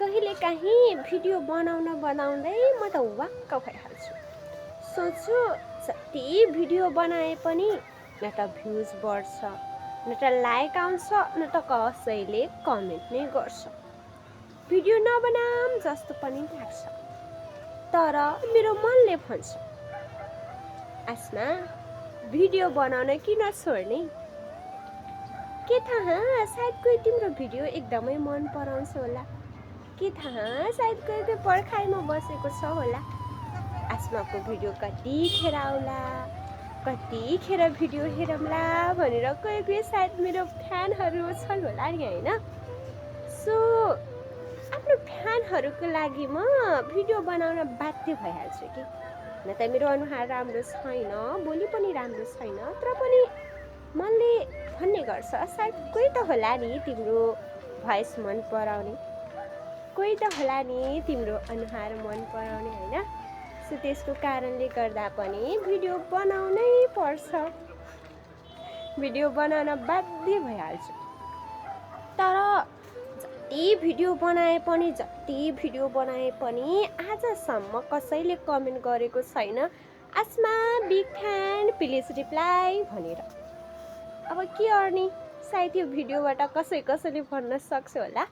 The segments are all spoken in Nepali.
कहिलेकाहीँ भिडियो बनाउँदै म त वाक्क भइहाल्छु। सोच्छु जति भिडियो बनाए पनि न त भ्युज बढ्छ, न त लाइक आउँछ, न त कसैले कमेन्ट नै गर्छ। भिडियो नबनाऊँ जस्तो पनि लाग्छ। तर मेरो मनले भन्छ, आस्मा भिडियो बनाउन किन छोड्ने? के थाहा, सायद कोही तिम्रो भिडियो एकदमै मन पराउँछ होला। के थाहा, सायद कोही पर्खाइमा बसेको छ होला। आस्माको भिडियो कतिखेर आउला, कतिखेर भिडियो हेरौँला भनेर कोही सायद मेरो फ्यानहरू छन् होला नि, होइन? सो आफ्नो फ्यानहरूको लागि म भिडियो बनाउन बाध्य भइहाल्छु कि। न त मेरो अनुहार राम्रो छैन, बोली पनि राम्रो छैन, तर पनि मनले भन्ने गर्छ सायद कोही त होला नि तिम्रो भोइस मन पराउने, कोही त होला नि तिम्रो अनुहार मन पराउने, होइन? सो त्यसको कारणले गर्दा पनि भिडियो बनाउनै पर्छ। भिडियो बनाउन बाध्य भइहाल्छु। तर जति भिडियो बनाए पनि आजसम्म कसैले कमेन्ट गरेको छैन, आस्मा बिग फ्यान प्लिज रिप्लाई भनेर। अब के गर्ने? सायद यो भिडियोबाट कसैले भन्न सक्छ होला,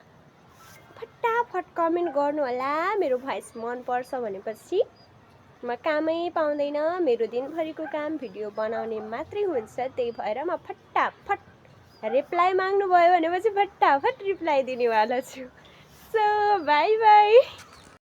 फटाफट कमेन्ट गर्नु होला। मेरो भोइस मन पर्छ भनेपछि म कामै पाउँदैन, मेरो दिनभरिको काम भिडियो बनाउने मात्रै हुन्छ। त्यही भएर म फटाफट रिप्लाई माग्नु भयो भनेपछि फटाफट रिप्लाई दिनेवाला छु। So by by.